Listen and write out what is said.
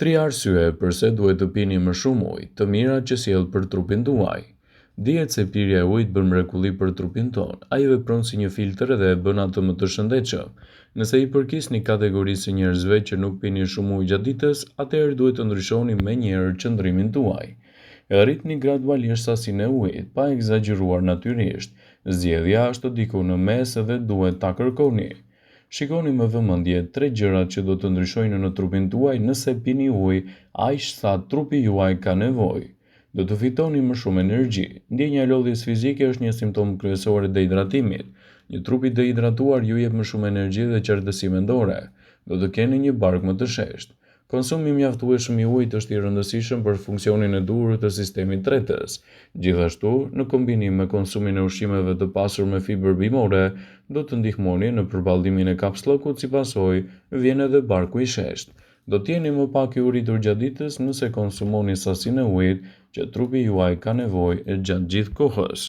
Tri arsye përse duhet të pini më shumë ujë, të mirat që sjell për trupin tuaj. Dihet se pirja e ujit bën mrekulli për trupin tonë. Ai vepron si një filtër dhe e bën atë më të shëndetshëm. Nëse i përkisni kategorisë së njerëzve që nuk pini shumë ujë gjatë ditës, atëherë duhet të ndryshoni menjëherë qëndrimin tuaj. Rritni gradualisht sasinë e ujit, pa ekzagjeruar natyrisht. Zgjedhja është diku në mes dhe duhet ta kërkoni. Shikoni me vëmendje tre gjërat që do të ndryshojnë në trupin tuaj nëse pini ujë aq sa trupi juaj ka nevojë. Do të fitoni më shumë energji. Ndjenja e lodhjes fizike është një simptomë kryesore e dehidratimit. Një trup i dehidratuar ju jep më shumë energji dhe qartësi mendore. Do të keni një bark më të sheshtë. Konsumi i mjaftueshëm i ujit është i rëndësishëm për funksionin e duhur të sistemit tretës. Gjithashtu, në kombinim me konsumin e ushqimeve të pasur me fibër bimore, do të ndihmoni në përballimin e kapsllëkut si pasojë vjen edhe barku i sheshtë. Do të jeni më pak i uritur gjatë ditës nëse konsumoni sasinë e ujit që trupi juaj ka nevojë gjatë gjithë kohës.